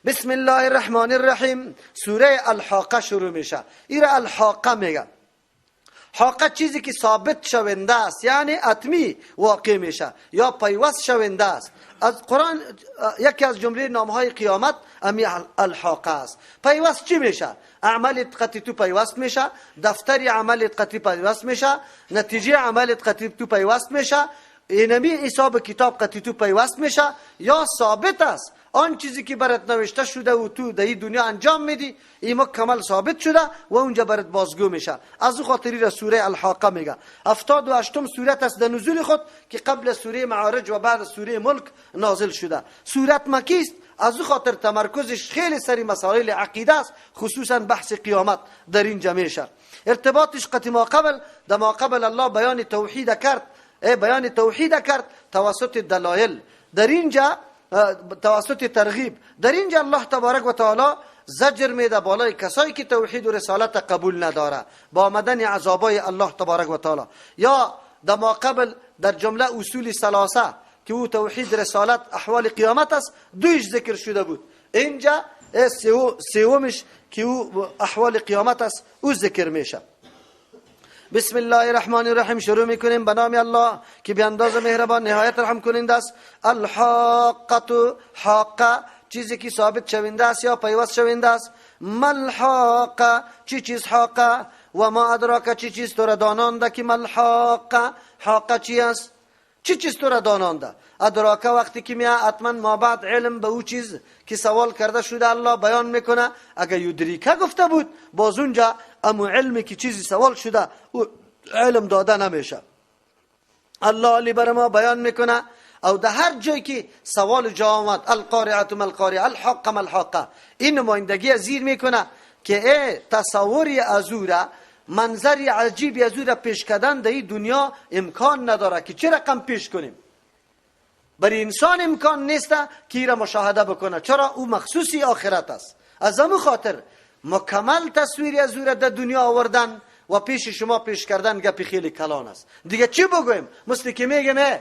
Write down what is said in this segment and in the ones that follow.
بسم الله الرحمن الرحیم. سوره الحاقه شروع میشه. ایره الحاقه میگه. حاقه چیزی که ثابت شونده است، یعنی اتمی واقع میشه یا پیوست شونده است. از قرآن یکی از جمله نامهای قیامت امی الحاقه است. پیوست چی میشه؟ اعمال قطعی تو پیوست میشه، دفتر عمل قطعی پیوست میشه، نتیجه عمل قطعی تو پیوست میشه، اینمی حساب کتاب قطعی تو پیوست میشه یا ثابت است. آن چیزی که برات نوشته شده و تو در این دنیا انجام میدی این مکمل ثابت شده و اونجا برات بازگو میشه. از او خاطری را سوره الحاقه میگه. 78 سورت است در نزول خود که قبل سوره معارج و بعد سوره ملک نازل شده. سورت مکی است، از او خاطر تمرکزش خیلی سری مسائل عقیده است، خصوصا بحث قیامت در اینجا میشه. ارتباطش قطع ما قبل، در ما قبل الله بیان توحید کرد، بیان توحید کرد توسط دلایل، در اینجا توسط ترغیب. در اینجا الله تبارک و تعالی زجر میده بالای کسایی که توحید و رسالت قبول نداره با آمدن عذابای الله تبارک و تعالی. یا در ما قبل در جمله اصول ثلاثه که او توحید، رسالت، احوال قیامت است، دویش ذکر شده بود. اینجا سومش که او احوال قیامت است او ذکر میشه. بسم الله الرحمن الرحیم. شروع میکنیم به نام الله که بی اندازه مهربان نهایت رحم کننده است. الحاقه، حاقه چیزی که ثابت شونده است یا پیوست شونده است. ملحاقه چی چیز حاقه؟ و ما ادراک چی چیز تو را دانانده که ملحاقه حاقه چی است؟ چی چیز تو را دانانده؟ ادراکه وقتی که میاد حتما ما بعد علم به او چیز که سوال کرده شده الله بیان میکنه. اگر یدریکه گفته بود باز اونجا امو علمی که چیزی سوال شده او علم داده نمیشه. الله علی بر ما بیان میکنه. او در هر جایی که سوال جا آمد، القارعه ما القارعه، الحاقه ما الحاقه، این نمایندگی زیر میکنه که ای تصوری از او را، منظری عجیبی از او را پیش کردن در این دنیا امکان نداره که چه رقم پیش کنیم. برای انسان امکان نیست که ای را مشاهده بکنه، چرا؟ او مخصوصی آخرت است. از همون خاطر مکمل تصویری از او را در دنیا آوردن و پیش شما پیش کردن گپی خیلی کلان است. دیگه چی بگویم؟ مثل که میگم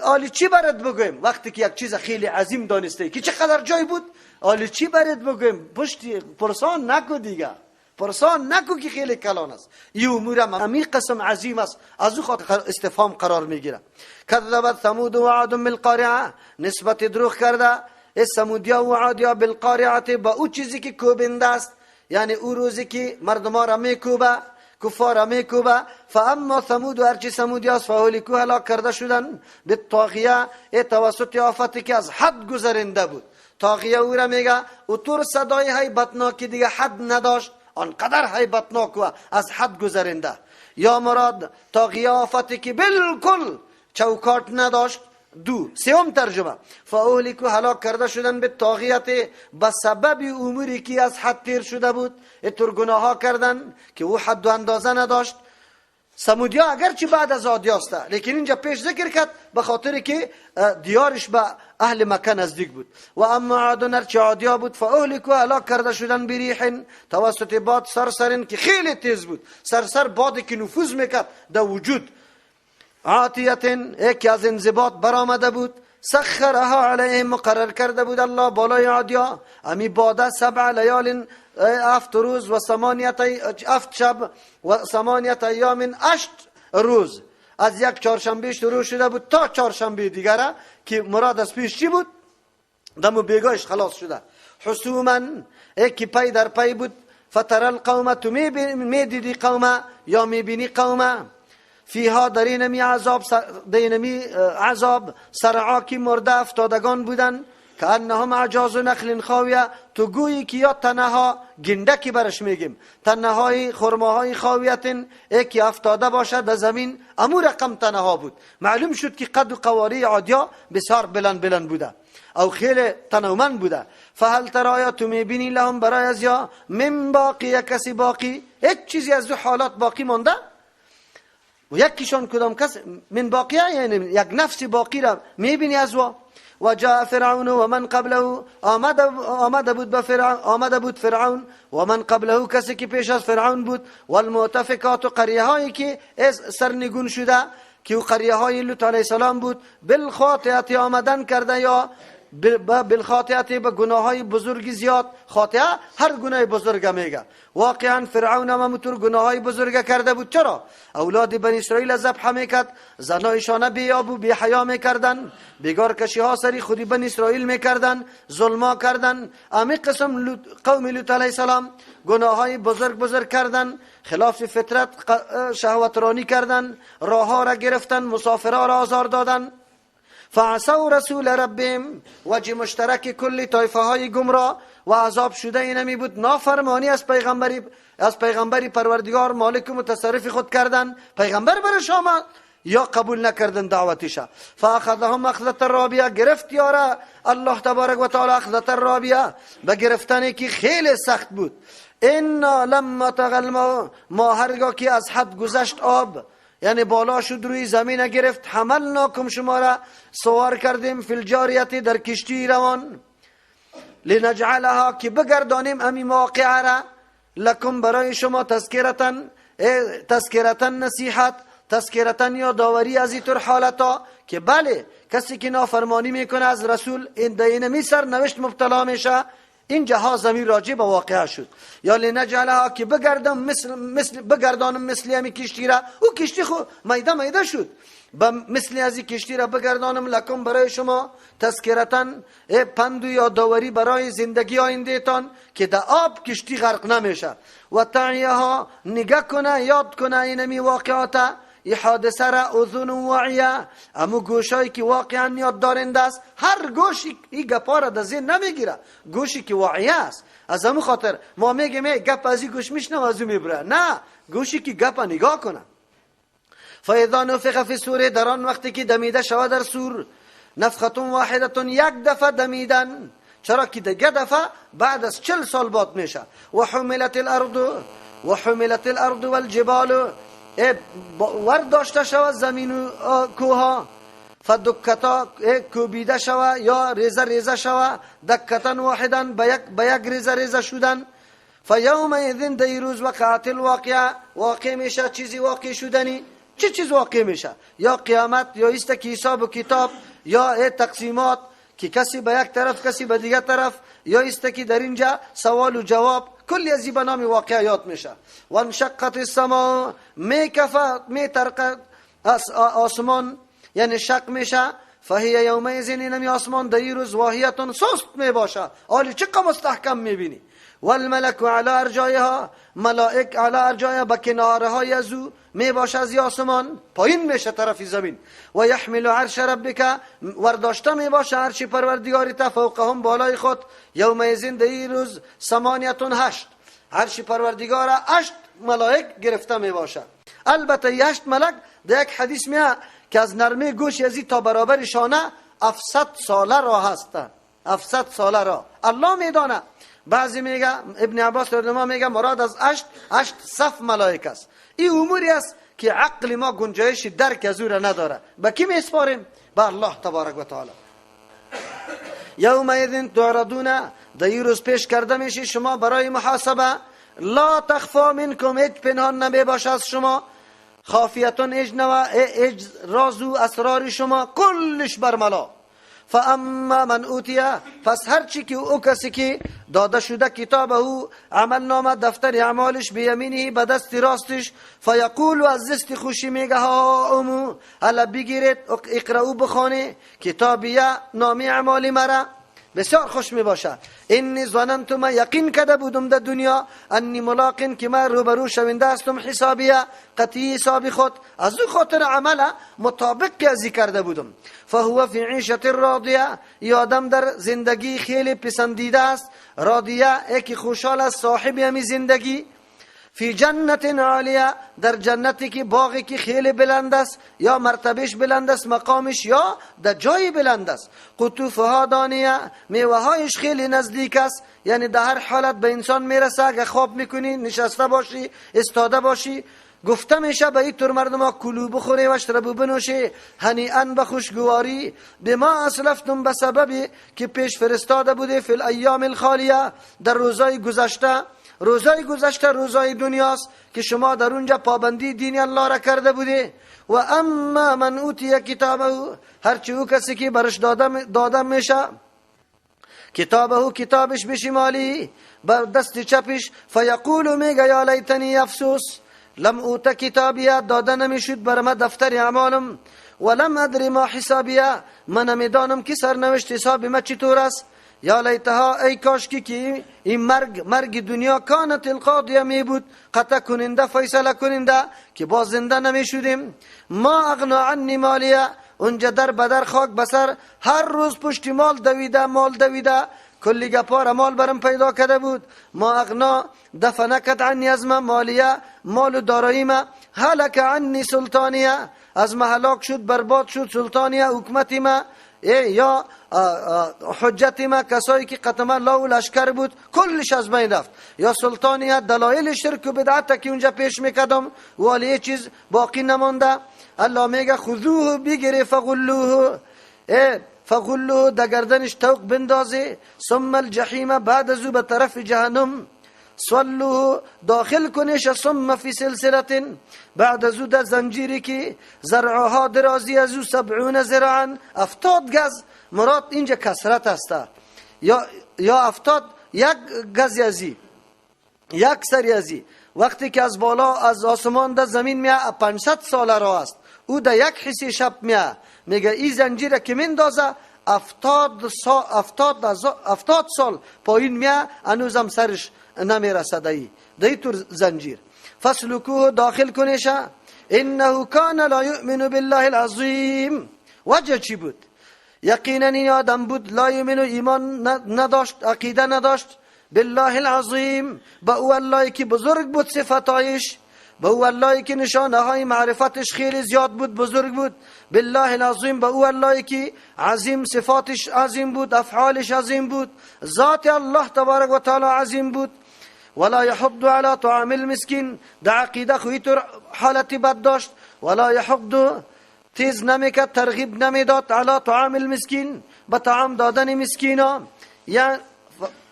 آلی چی برات بگویم وقتی که یک چیز خیلی عظیم دانسته که چقدر جای بود، آلی چی برات بگویم؟ پشت پرسان نکو دیگه، پرسان نکو که خیلی کلان است. این امور هم قسم عظیم است، از او خاطر استفهام قرار میگیره. کذبت ثمود و عاد بالقارعه، نسبت دروغ کرده ثمودیا و عادیا بالقارعه با او چیزی که کوبنده است، یعنی او روزی که مردم را میکوبه، کفار میکوبه. فاما ثمود و هرچی ثمودیاست فاهلکو هلاک کرده شدن بالطاغیه، توسط آفتی که از حد گذرنده بود. طاغیه او را میگه او طور صدای هیبتناکی دیگه حد نداشت، آنقدر هیبتناک و از حد گذرنده. یا مراد طاغیه آفتی که بالکل چوکاٹ نداشت. دو سوم ترجمه فاهلکو هلاک کرده شدن به طاغیت به سبب اموری که از حد تیر شده بود، اتر گناه ها کردن که او حد و اندازه نداشت. ثمودیا اگرچه بعد از عادیاست، لیکن اینجا پیش ذکر کرد به خاطر که دیارش به اهل مکه نزدیک بود. و اما عاد هرچه عادیا بود فاهلکو هلاک کرده شدن بریح توسط باد سرسرین که خیلی تیز بود، سرسر بادی که نفوذ میکرد در وجود. عاطیت یکی از انضباط برآمده بود. سخرها علیهم مقرر کرده بود الله بالای عادیا امی باده 7 لیال 7 روز و 7 شب و 8 ایام 8 روز. از یک چهارشنبه شروع شده بود تا چهارشنبه دیگره که مراد از پیش چی بود؟ دمو بیگاهش خلاص شده. حسوما یکی پی در پی بود. فتر القوم تو میدیدی قومه یا میبینی قومه فیها در اینمی عذاب، در اینمی عذاب سرعا که مرده افتادگان بودن، که انهم اعجاز نخل خاویه، تو گویی که یا تنها گندکی برش میگیم، تنهای خرماهای خاویتن یکی افتاده باشد در زمین، امو رقم تنها بود. معلوم شد که قد و قواری عادیا بسیار بلند بلند بوده او خیلی تنومند بوده. فهل ترایا تو میبینی لهم برای از یا من باقی کسی باقی، هیچ چیزی از دو حالات باقی مانده و یکیشان کدام کس من باقیه، یعنی یک نفس باقی را میبینی از وا. و جاء فرعون و من قبله، آمده بود فرعون و من قبله کسی که پیش از فرعون بود، والمؤتفکات و قریه هایی که سرنگون شده که او قریه های لوط علیه السلام بود، بالخاطئه آمدن کرده یا بالخاطئه به گناه های بزرگ زیاد. خاطئه هر گناه بزرگ میگه. واقعا فرعون هم طور گناه های بزرگ کرده بود. چرا؟ اولاد بنی اسرائیل ذبح میکرد، زنایشان بی آب و بی حیا میکردن، بیگار کشی ها سری خودی بنی اسرائیل میکردن، ظلما کردن. امی قسم قوم لوط علیه السلام گناه های بزرگ بزرگ کردن، خلاف فطرت شهوت رانی کردن، راه ها را گرفتن، مسافرها را آزار دادن. فعصوا رسول ربهم، وجه مشترک کل طایفه های گمراه و عذاب شده اینمی بود نافرمانی از پیغمبری پروردگار مالک و متصرف خود کردن. پیغمبر برش آمد یا قبول نکردن دعوتش. فاخذهم اخذة الرابیه، گرفت یاره الله تبارک و تعالی اخذة الرابیه، به گرفتنی که خیلی سخت بود. انا لما طغى الماء، ما هرگاه که از حد گذشت آب، یعنی بالا شد روی زمین گرفت، حملناکم شما را سوار کردیم فی الجاریت در کشتی روان، لنجعلها که بگردانیم امی مواقع را، لکم برای شما تذکرتن، تذکرتن نصیحت، تذکرتن یا داوری از اینطور حالتا که بله کسی که نافرمانی میکنه از رسول این دینمی سر نوشت مبتلا میشه. این جهاز زمین راجع به واقعه شد. یا لنجعلها که بگردم مثل بگردانم مثل همی کشتی را، او کشتی خو میده میده شد، به مثل از این کشتی را بگردانم لکم برای شما تذکرتن، پند یا داوری برای زندگی آینده تان که در آب کشتی غرق نمیشه. و تعیها نگه کنه، یاد کنه اینمی واقعات، ای حادثه را اذن واعیه، امو گوشایی که واقعا یاد دارنده است. هر گوشی این گپا را در ذهن نمیگیره، گوشی که واعیه است. از امو خاطر ما میگیم گپ از این گوش میشنم از او میبره، نه، گوشی که گپ نگاه کنه. فاذا نفخ فی الصور، در آن وقتی که دمیده شود در سور، نفخة واحدة، یک دفعه دمیدن، چرا که دیگه دفعه بعد از 40 سال باد میشه. و حملت الارض، و حملت الارض والجبال، ور داشته شود زمین و کوها، فدکتا کوبیده شود یا ریزه ریزه شود، دکتن واحدن به یک ریزه ریزه شدن. فیومئذ دیروز وقعت الواقعه، واقع میشه چیزی واقع شدنی. چه چیز واقع میشه؟ یا قیامت، یا ایست که حساب و کتاب، یا تقسیمات که کسی به یک طرف کسی به دیگر طرف، یا ایست که در اینجا سوال و جواب، کلی از این به نام واقعیات میشه. و انشقت السماء، میکفد میترقد آسمان، یعنی شق میشه. فهی یومئذ، اینمی آسمان در روز واهیتون سست میباشه، آلی چقدر مستحکم میبینی. والملک علی ارجایها، ملائک علی ارجایها، به کناره های از او میباشه از آسمان پایین میشه طرف زمین. و یحمل عرش ربک، ورداشته میباشه عرش پروردگاری تا فوقهم بالای خود. یومئذ در روز ثمانیتون 8، عرش پروردگار 8 ملائک گرفته میباشه. البته 8 ملک در یک حدیث میاد که از نرمه گوش ازی تا برابر شانه 700 ساله راه هست، 700 ساله راه. الله میدانه. بعضی میگه ابن عباس رضی الله میگه مراد از 8 صف ملائک است. این اموری است که عقل ما گنجایش درک از او را نداره. به کی میسپاریم؟ به الله تبارک و تعالی. یومئذ تعرضون، در این روز پیش کرده میشی شما برای محاسبه. لا تخفا منکم، هیچ پنهان نمی باشه از شما. خافیتون، هیچ نوع هیچ راز و اسرار شما کلش برملا. فاما من اوتیه، پس هر چی که او کسی که داده شده کتاب او، عمل نامه دفتر اعمالش، بیمینه به دست راستش، فیقول از دست خوشی میگه ها امو، هلا بگیرید اقرأو بخوانه کتابیه نامه اعمال مرا. بسیار خوش می باشه. انی ظننت، ما یقین کرده بودم در دنیا، انی ملاقین، که من روبرو شونده هستم حسابیه، قطعی حساب خود، از او خاطر عمل مطابق ازی کرده بودم. فهو فی عیشة راضیه، ای آدم در زندگی خیلی پسندیده است. راضیه یکی خوشحال است، صاحب همی زندگی. فی جنت عالیه، در جنتی که باغی که خیلی بلند است، یا مرتبهش بلند است، مقامش یا در جای بلند است. قطوفها دانیه، میوه هایش خیلی نزدیک است، یعنی در هر حالت به انسان میرسه. اگه خواب میکنی، نشسته باشی، استاده باشی، گفته میشه به این طور مردم ها کلوا بخوره و اشربوا بنوشه، هنیئا به خوشگواری، بما اسلفتم، به سببی که پیش فرستاده بوده، فی الایام الخالیه، در روزای گذشته. روزای گذشته روزای دنیاست که شما در اونجا پابندی دین الله را کرده بوده. و اما من اوتی کتابه، هرچی او کسی که برش داده میشه کتابه کتابش بشمالی، بر دست چپش. فیقول میگه یا لیتنی، افسوس، لم اوت کتابیه، داده نمیشد بر ما دفتر اعمالم. ولم ادر ما حسابیه، من نمیدانم که سرنوشت حساب ما چطور است. یا لیتها، ای کاشکی که این مرگ، مرگ دنیا، کانت القاضیه می بود، قطع کننده، فیصله کننده، که باز زنده نمی شدیم. ما اغنا عنی مالیه، اونجا در بدر خاک بسر، هر روز پشت مال دویده، مال دویده، کلی گپار مال برم پیدا کرده بود. ما اغنا، دفع نکد، عنی از ما، مالیه، مال و دارایی ما. هلک عنی سلطانیه، از ما هلاک شد، برباد شد، سلطانیه، حکومتی ما یا حجت ما، کسایی که قطما لا و لشکر بود، کلش از بین رفت. یا سلطانیت، دلایل شرک و بدعت که اونجا پیش میکردم، والی چیز باقی نمانده. الله میگه خذوه، بگیره، فغلوه، فغلوه، در گردنش طوق بندازه، ثم الجحیم، بعد از او به طرف جهنم، صلوه، داخل کنش، ثم فی سلسلة، بعد از او در زنجیری که ذرعها، درازی از او، 70 ذراعا، 70 گز. مراد اینجا کثرت است، یا 70 یک گز ازی، یک سری ازی. وقتی که از بالا از آسمان در زمین میه، 500 سال راه است، او در یک حصه شب میه. میگه این زنجیر که میندازه، 70 سال، 70 سال پایین میه، هنوزم سرش نمیرسه. دی طور زنجیر، فاسلکوه، داخل کنیشه. انه کان لا یؤمن بالله العظیم. وجه چی بود؟ یقینا این آدم بود، لا یؤمن، ایمان نداشت، عقیده نداشت، بالله العظیم، به او الله که بزرگ بود صفتایش، به او الله که نشانه های معرفتش خیلی زیاد بود، بزرگ بود. بالله العظیم، به او الله که عظیم، صفاتش عظیم بود، افعالش عظیم بود، ذات الله تبارک و تعالی عظیم بود. ولا يحض على طعام المسکین. در عقیده خو طور حالت بد داشت. ولا يحض، تیز نمیکرد، ترغیب نمیداد، على طعام المسکین، به طعام دادن مسکینا،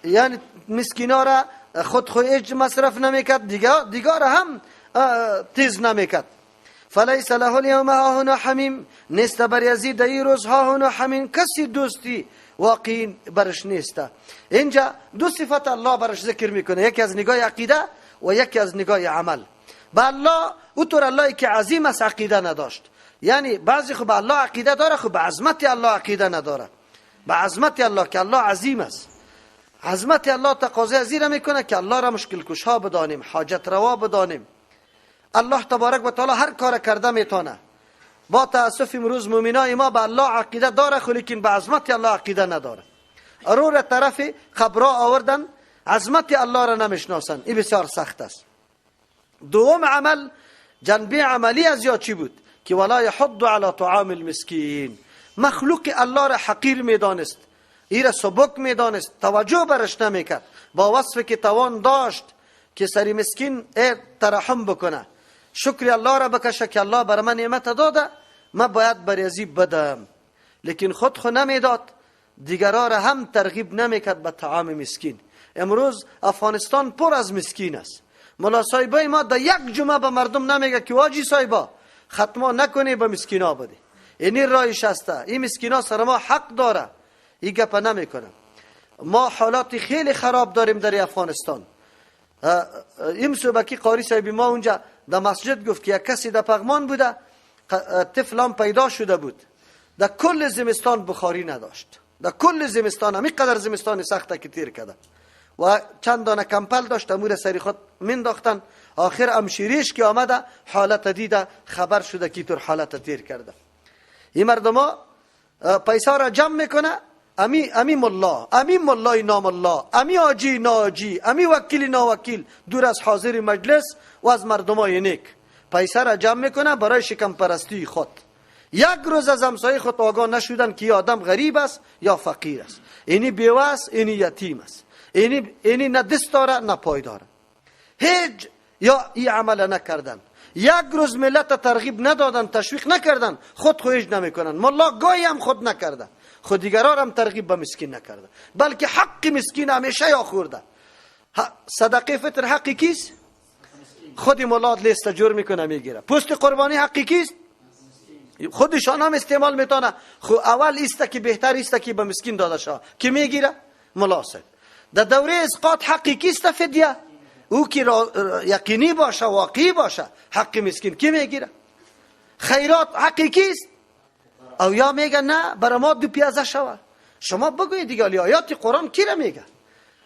یعنی مسکینا را خود خو مصرف نمیکرد، دیگر هم تیز نمیکرد. فلیس له اليوم هاهنا حمیم، نیست بر یزید ای روز هاهنا حمیم، کسی دوستی واقعی برش نیست. اینجا دو صفت الله برش ذکر میکنه، یکی از نگاه عقیده و یکی از نگاه عمل. به الله او طور الله که عظیم است عقیده نداشت. یعنی بعضی خب به الله عقیده داره، خب به عظمت الله عقیده نداره، به عظمت الله که الله عظیم است. عظمت الله تقاضای ازی میکنه که الله را مشکل کشا بدانیم، حاجت روا بدانیم. الله تبارک و تعالی هر کار کرده میتونه. با تاسف امروز مؤمنای ما به الله عقیده داره، خو لیکن به عظمت الله عقیده نداره. رو را طرف قبرا آوردن، عظمت الله را نمیشناسن. این بسیار سخت است. دوم عمل، جنبه عملی از یا چی بود که ولا يحض على طعام المسکین. مخلوق الله را حقیر میدانست، ایره سبک میدانست، توجه برش نمیکرد، با وصف که توان داشت که سری مسکین ترحم بکنه، شکر الله را بکشه که الله بر من نعمت داده، ما باید بر ازی بدم. لیکن خود خو نمیداد، دیگرا را هم ترغیب نمیکرد به طعام مسکین. امروز افغانستان پر از مسکین است. ملا صاحبای ما در یک جمعه به مردم نمیگه که واجی صاحبا، ختما نکنی، به مسکینا بده، اینی رایش است، این مسکینا سر ما حق داره. این گپ نمیکنه. ما حالات خیلی خراب داریم در افغانستان. این صبحکی قاری صاحب ما اونجا در مسجد گفت که یک کسی در پغمان بوده، طفلان پیدا شده بود، در کل زمستان بخاری نداشت. در کل زمستان، همی قدر زمستان سخته که تیر کرده و چند دانه کمپل داشت، امور سری خود مینداختن. آخر همشیریش که آمده حالت دیده، خبر شده که طور حالت تیر کرده. این مردم ها پیسا را جمع میکنه. امی ملا، امی ملای نام الله، امی حاجی ناجی، امی وکیل ناوکیل، دور از حاضر مجلس و از مردمای نیک، پیسه را جمع میکنه برای شکم پرستی خود. یک روز از همسایه خود آگاه نشدن که آدم غریب است یا فقیر است، اینی بیوه است، اینی یتیم است، اینی نه دست داره نه پای داره. هیچ یا این عمل نکردن. یک روز ملت ترغیب ندادن، تشویق نکردن. خود خو هیچ نمیکنن، ملا گاهی هم خود نکرده، خود دیگران هم ترغیب به مسکین نکرده، بلکه حق مسکین همیشه یا خورده. صدقه فطر حق کیست؟ خود ملا لیست جور میکنه میگیره. پوست قربانی حق کیست؟ خودشان هم استعمال میتونه، خو اول ایست که بهتر ایست که به مسکین داده شود که میگیره. ملا صاحب در دوره اسقاط حقی کیست فدیه؟ او که یقینی باشه، واقعی باشه، حق مسکین کی میگیره؟ خیرات حقی کیست؟ او یا میگه نه برای ما دو پیازه شوه. شما بگویید دیگه آیات قرآن کی را میگه؟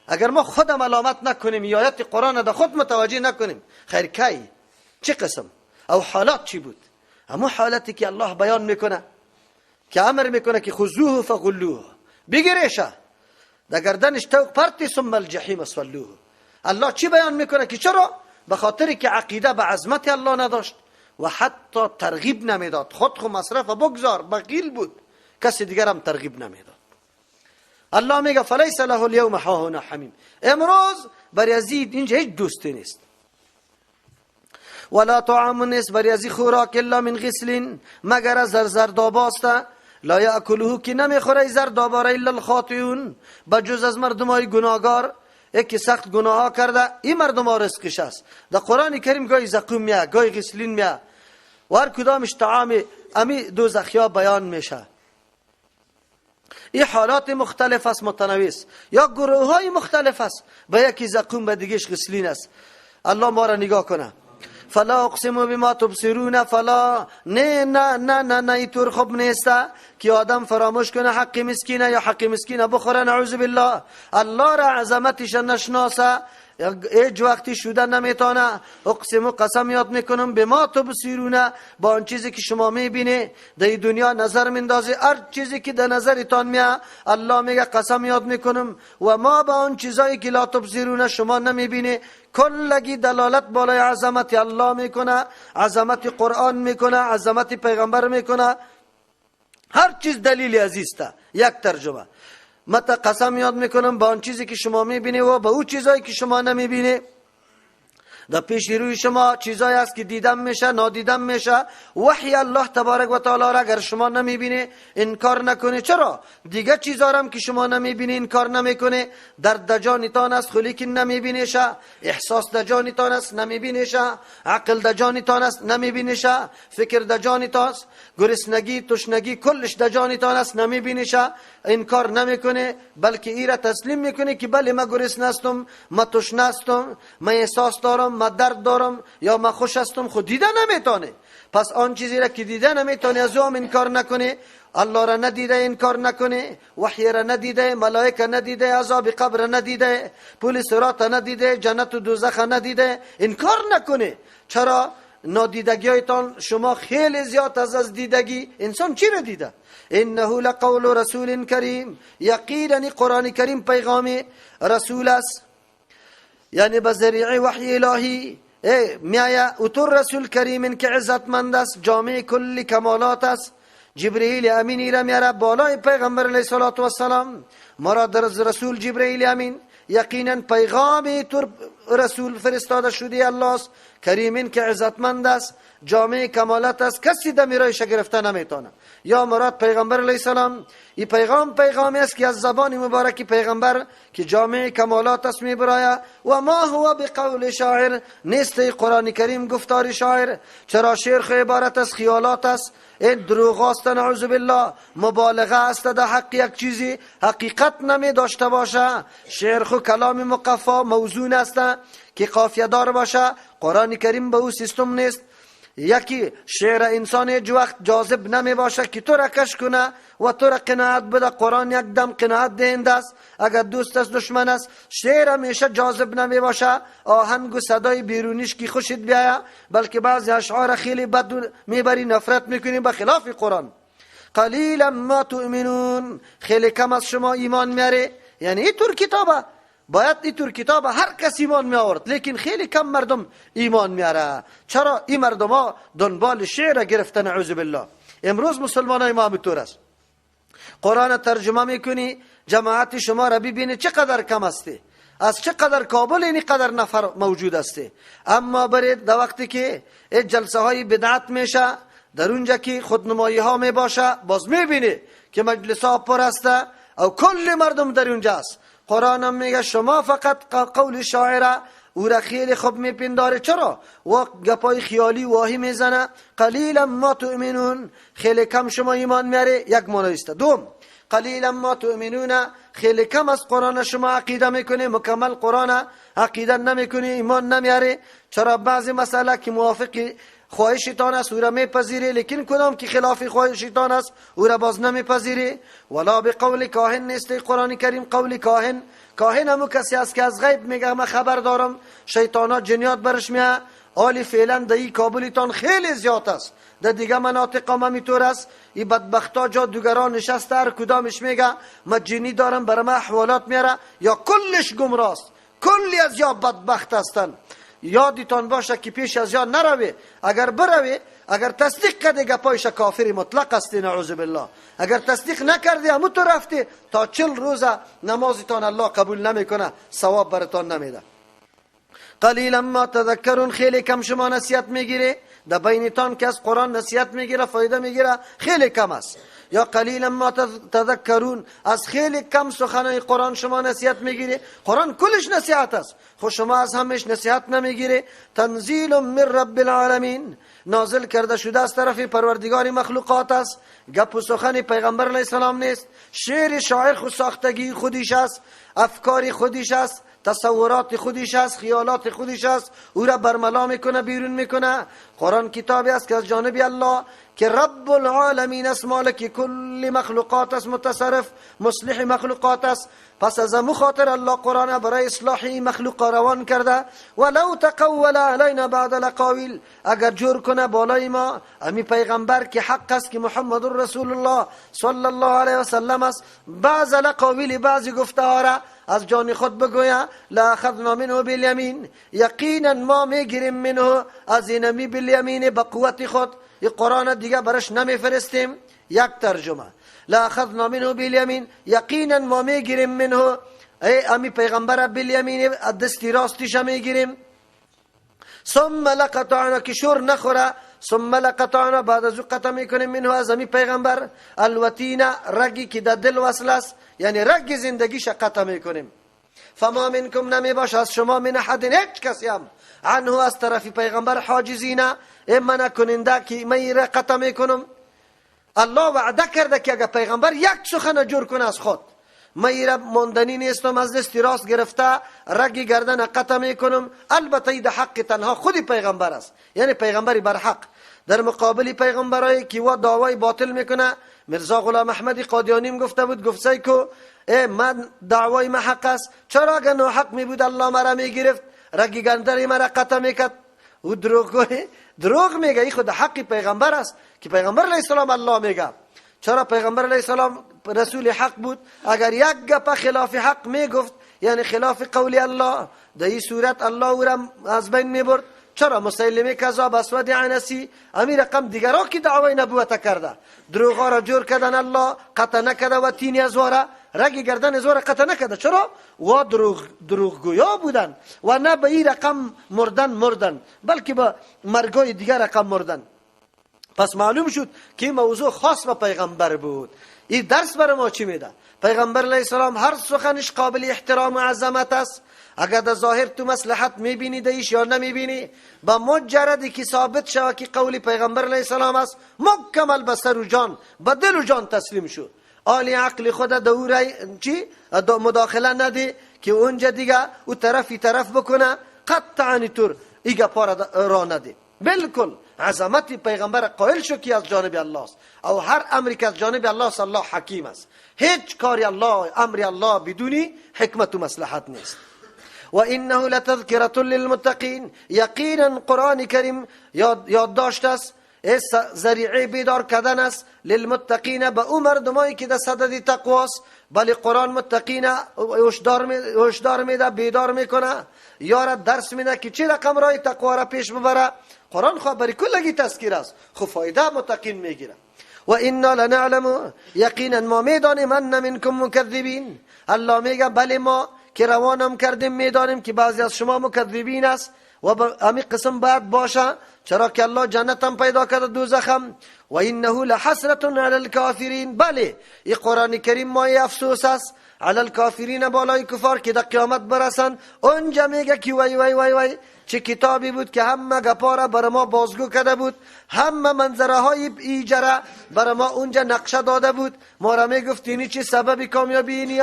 اگر ما خود ملامت نکنیم، آیات قرآن را خود متوجه نکنیم، خیر کی چه قسم او حالات چی بود؟ اما حالتی که الله بیان میکنه که امر میکنه که خذوه فغلوه، بگیریشه در گردنش طوق پرتی، ثم الجحیم صلوه. الله چی بیان میکنه که چرا؟ به خاطر که عقیده به عظمت الله نداشت و حتی ترغیب نمیداد. خود خو مصرف بگذار، بخیل بود، کسی دیگر هم ترغیب نمیداد. الله میگه فلیس له اليوم هاهنا حمیم، امروز بر یزید اینجا هیچ دوستی نیست. ولا طعام نیست بر یزید خوراک الا من غسلین، مگر از زرداباست. لا یاکله که نمیخوره زرداباره الا الخاطئون، بجز از مردمای گناهگار، یکی سخت گناه کرده، این مردم ها رزقش است. در قرآن کریم گاهی زقوم میه، گاهی غسلین میه، و هر کدامش طعام امی دوزخیا بیان میشه. این حالات مختلف است، متنوع است، یا گروه های مختلف است، به یکی زقوم به دیگهش غسلین است. الله ما را نگاه کنه. فلا اقسم بما تبصرون، فلا نه نه نه نه نه، اینطور خوب نیست که آدم فراموش کنه حق مسکینه یا حق مسکینه بخوره، نعوذ بالله. الله را عظمتش نشناسه، هیچ وقتی شده نمیتونه. اقسم قسم یاد میکنم به ما تبصرون، با آن چیزی که شما میبینه در دنیا نظر میندازه، هر چیزی که در نظرتان میاد الله میگه قسم یاد میکنم و ما با آن چیزایی که لا تبصرون شما نمیبینه. کلگی دلالت بالای عظمت الله میکنه، عظمت قرآن میکنه، عظمت پیغمبر میکنه، هر چیز دلیل عزیزته. یک ترجمه مت قسم یاد میکنم با آن چیزی که شما میبینی و با او چیزایی که شما نمیبینی. در پیش روی شما چیزایی است که دیدم میشه، نادیدم میشه. وحی الله تبارک و تعالی را اگر شما نمیبینی انکار نکنی. چرا؟ دیگه چیزا را که شما نمیبینی انکار نمیکنی. درد در جانتان است خلی که نمیبینیشه، احساس در جانتان است نمیبینیشه، عقل در جانتان است نمیبینیشه، فکر در جانتان است، گرسنگی تشنگی کلش در جانتان است نمیبینیشه، انکار نمیکنه، بلکه ایره تسلیم میکنه که بله ما گرسنه هستم، ما تشنه هستم، ما احساس دارم، ما درد دارم یا ما خوش هستم. خود دیده نمیتونه. پس آن چیزی را که دیده نمیتونه از او هم انکار نکنه، الله را ندیده انکار نکنه، وحی را ندیده، ملائکه ندیده، عذاب قبر ندیده، پول صراط ندیده، جنت و دوزخ ندیده، انکار نکنه. چرا؟ نادیدگیایتان شما خیلی زیاد از دیدگی. انسان چی را دیده؟ انه لقول رسول کریم، یقینا قرآن کریم پیغام رسول است، یعنی به ذریعه وحی الهی میایه. اتر رسول کریم که عزتمند است، جامع کل کمالات است. جبرئیل امین را میاره بالای پیغمبر علیه الصلاة والسلام. مراد از رسول جبرئیل امین، یقینا پیغام تر رسول فرستاده شده الله است، کریم که عزتمند است، جامع کمالات است، کسی دمیرایش گرفته نمیتونه. یا مراد پیغمبر علیه السلام، این پیغام پیغامی است که از زبان مبارک پیغمبر که جامع کمالات است میبراید. و ما هو بقول شاعر، نیست قرآن کریم گفتار شاعر. چرا؟ شعر خو عبارت از خیالات است، این دروغ است، نعوذ بالله، مبالغه است در حق یک چیزی حقیقت نمی داشته باشه. شعر خو کلام مقفا موزون است که قافیه دار باشه، قرآن کریم به او سیستم نیست. یکی شعر انسان هیچ وقت جاذب نمی باشه که تو را کش کنه و تو را قناعت بده. قرآن یک دم قناعت دهنده است، اگر دوست است دشمن است. شعر همیشه جاذب نمی باشه، آهنگ و صدای بیرونیش که خوشت بیاید، بلکه بعضی اشعار خیلی بد میبری، نفرت میکنی، به خلاف قرآن. قلیلا ما تؤمنون، خیلی کم از شما ایمان میاره. یعنی اینطور کتابه، باید اینطور کتاب هر کس ایمان می آورد، لیکن خیلی کم مردم ایمان میاره. چرا؟ این مردم ها دنبال شعر گرفتن، نعوذ بالله. امروز مسلمان های ما همینطور است. قرآن ترجمه میکنی، جماعت شما را ببینی چقدر کم هستی، از چقدر کابل اینی قدر نفر موجود هستی. اما برید در وقتی که جلسه های بدعت میشه، در اونجا که خودنمایی ها می باشه، باز میبینی که مجلس ها پر است او کل مردم در اونجا است. قرآن هم میگه شما فقط قول شاعره او را خیلی خوب میپنداره. چرا؟ و گپای خیالی واهی میزنه. قلیلا ما تؤمنون، خیلی کم شما ایمان میاره. یک معنی است. دوم، قلیلا ما تؤمنون، خیلی کم از قرآن شما عقیده میکنی، مکمل قرآن عقیده نمیکنی، ایمان نمیاری. چرا بعضی مسئله که موافق خواهشتان است او را میپذیری، لیکن کدام که خلاف خواهشتان است او را باز نمیپذیری. ولا بقول کاهن نیست قرآن کریم قول کاهن. کاهن همو کسی است که از غیب میگه من خبر دارم، شیطانا جنیات برش میه. آلی فعلا در این کابلتان خیلی زیاد است، در دیگه مناطق هم همینطور است. این بدبختا جادوگران نشسته، هر کدامش میگه من جنی دارم برای من احوالات میاره، یا کلش گمراست، کلی از یا بدبخت هستند. یادتان باشه که پیش از یا نروی، اگر بروی، اگر تصدیق کردی گپایش کافر مطلق هستی، نعوذ بالله. اگر تصدیق نکردی همون تو رفتی، تا 40 روز نمازتان الله قبول نمیکنه، ثواب براتان نمیده. قلیلا ما تذکرون، خیلی کم شما نصیحت میگیره. در بینتان که از قرآن نصیحت میگیره فایده میگیره خیلی کم است. یا قلیلا ما تذکرون، از خیلی کم سخنای قرآن شما نصیحت میگیره. قرآن کلش نصیحت است، خب شما از همش نصیحت نمیگیره. تنزیل من رب العالمین، نازل کرده شده از طرف پروردگار مخلوقات است. گپ و سخن پیغمبر علیه السلام نیست، شعر شاعر خود ساختگی خودش است، افکار خودش است، تصورات خودش است، خیالات خودش است، او را برملا میکنه، بیرون میکنه. قرآن کتابی است که از جانب الله که رب العالمین است، مالک کل مخلوقات است، متصرف مصلح مخلوقات است. پس از امو خاطر الله قرآن برای اصلاح مخلوق روان کرده. ولو تقول علینا بعد الاقاویل، اگر جور کنه بالای ما امی پیغمبر که حق است که محمد رسول الله صلی الله علیه وسلم است، بعض الاقاویل بعضی گفته ها را از جان خود بگویا، لا اخذنا منه بالیمین، یقینا ما میگیریم منه از اینمی بالیمین، به قوت خود. این قرآن دیگه برش نمیفرستیم. یک ترجمه لا اخذنا منه بالیمین، یقینا ما میگیریم منه، ای امی پیغمبر بالیمین، دستی راستیش میگیریم. ثم لقطعنا، که شور نخوره، ثم لقطعنا، بعد از او قطع میکنیم منه از امی پیغمبر الوتین، رگی که در دل وصل است، یعنی رگ زندگیش قطع میکنیم. فما منکم، نمی باش از شما، من احد، هیچ کسی هم، عنه از طرف پیغمبر حاجزینه، ای منع کننده که من را قطع میکنم. الله وعده کرده که اگر پیغمبر یک سخن جور کنه از خود، من را ماندنی نیستم، از دست راست گرفته رگ گردن قطع میکنم. البته این حق تنها خود پیغمبر است، یعنی پیغمبری بر حق. در مقابل پیغمبرایی که وا دعوای باطل میکنه، میرزا غلام احمد قادیانی گفته بود، گفت سیکو ای من دعوای ما حق است، چرا اگر ناحق می بود الله مرا میگرفت، رگ گردن مرا قطع میکرد. او دروغ میگه. این خود حق پیغمبر است که پیغمبر علیه السلام الله میگه. چرا پیغمبر علیه السلام رسول حق بود؟ اگر یک گپ خلاف حق میگفت، یعنی خلاف قول الله، در این صورت الله او را از بین میبرد. چرا مسیلمه کذاب، اسود عنسی، امی رقم دیگرا که دعوای نبوت کرده، دروغا را جور کردن، الله قطع نکرده و تینی از واره رگ گردن از واره قطع نکرده. چرا؟ و دروغگویا بودن و نه به این رقم مردن، بلکه به مرگای دیگر رقم مردن. پس معلوم شد که موضوع خاص به پیغمبر بود. این درس برای ما چی میده؟ پیغمبر علیه السلام هر سخنش قابل احترام و عظمت است. اگر در ظاهر تو مصلحت میبینی دیش یا نمیبینی، با مجردی که ثابت شود که قول پیغمبر علیه السلام است، مکمل به سر و جان، به دل و جان تسلیم شد. آلی عقل خود دوره چی مداخله ندی که اونجا دیگه او طرفی طرف بکنه، قطعا تور ایگه پا را ندی. بالکل عظمت پیغمبر قائل شو که از جانب الله است، او هر امری که از جانب الله است، الله حکیم است. هیچ کاری الله، امر الله بدونی حکمت و مصلحت نیست. و انه لتذکرة للمتقین، یقینا قرآن کریم یاد داشت است، ذریعه بیدار کردن است للمتقین، به او مردمایی که در صدد تقواست. بله قرآن متقین هشدار میده، بیدار میکنه، یارا درس میده که چه رقم راه تقوا را پیش ببره. قرآن خو برای کلگی تذکیر است، خو فایده متقین میگیره. و انا لنعلم، یقینا ما میدانیم ان منکم مکذبین. الله میگه بله ما که روانم کردیم میدانیم که بعضی از شما مکذبین است و همین قسم باید باشه، چرا که الله جنت هم پیدا کرده دوزخم. و انه لحسرة علی الکافرین، بله این قرآن کریم مایه افسوس است، علی الکافرین بالای کفار که در قیامت برسن. اونجا میگه که وای وای وای وای، چه کتابی بود که همه گپارا بر ما بازگو کرده بود، همه منظره های ایجره بر ما اونجا نقشه داده بود، ما را میگفت اینی چه سبب کامیابی، اینی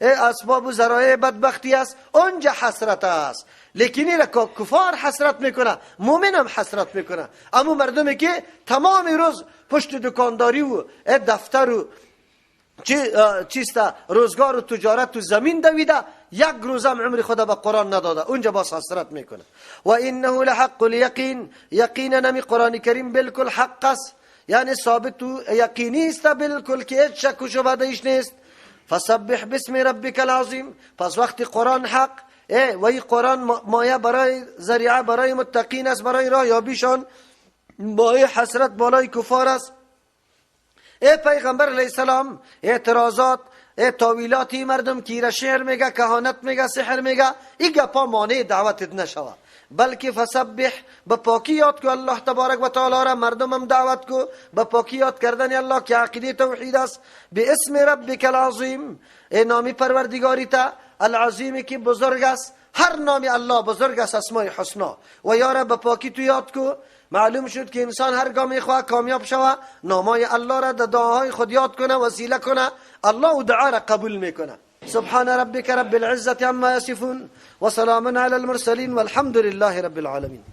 اسباب و ذرایع بدبختی است. اونجا حسرت است. لیکن این کفار حسرت میکنه، مؤمن هم حسرت میکنه. اما مردمی که تمام روز پشت دکانداری و دفتر و چیست روزگار و تجارت و زمین دویده، یک روزم عمر خدا به قرآن نداده، اونجا باز حسرت میکنه. و انه لحق الیقین، یقینا نمی قرآن کریم بالکل حق است، یعنی ثابت و یقینی است بالکل که هیچ شک و شبهه ایش نیست. فسبح باسم ربک العظیم. پس وقتی قرآن حق و این قرآن مایه برای ذریعه برای متقین است، برای راه یابیشان، مایه حسرت بالای کفار است. ای پیغمبر علیه السلام، اعتراضات، ای تاویلاتی مردم که ایره شعر میگه، کهانت میگه، سحر میگه، این گپا مانع دعوتت نشوه، بلکه فسبح، به پاکی یاد کو الله تبارک و تعالی را، مردم هم دعوت کو به پاکی یاد کردن الله که عقیده توحید است. به اسم ربک العظیم، ای نامی پروردگاری تا العظیمی که بزرگ است، هر نامی الله بزرگ است، اسمای حسنا، و یاره به پاکی تو یاد کو. معلوم شد که انسان هرگاه میخواه کامیاب شوه، نامای الله را در دعاهای خود یاد کنه، وسیله کنه، الله و دعا را قبول میکنه. سبحان ربک رب العزة عما یصفون وسلام علی المرسلین والحمد لله رب العالمین.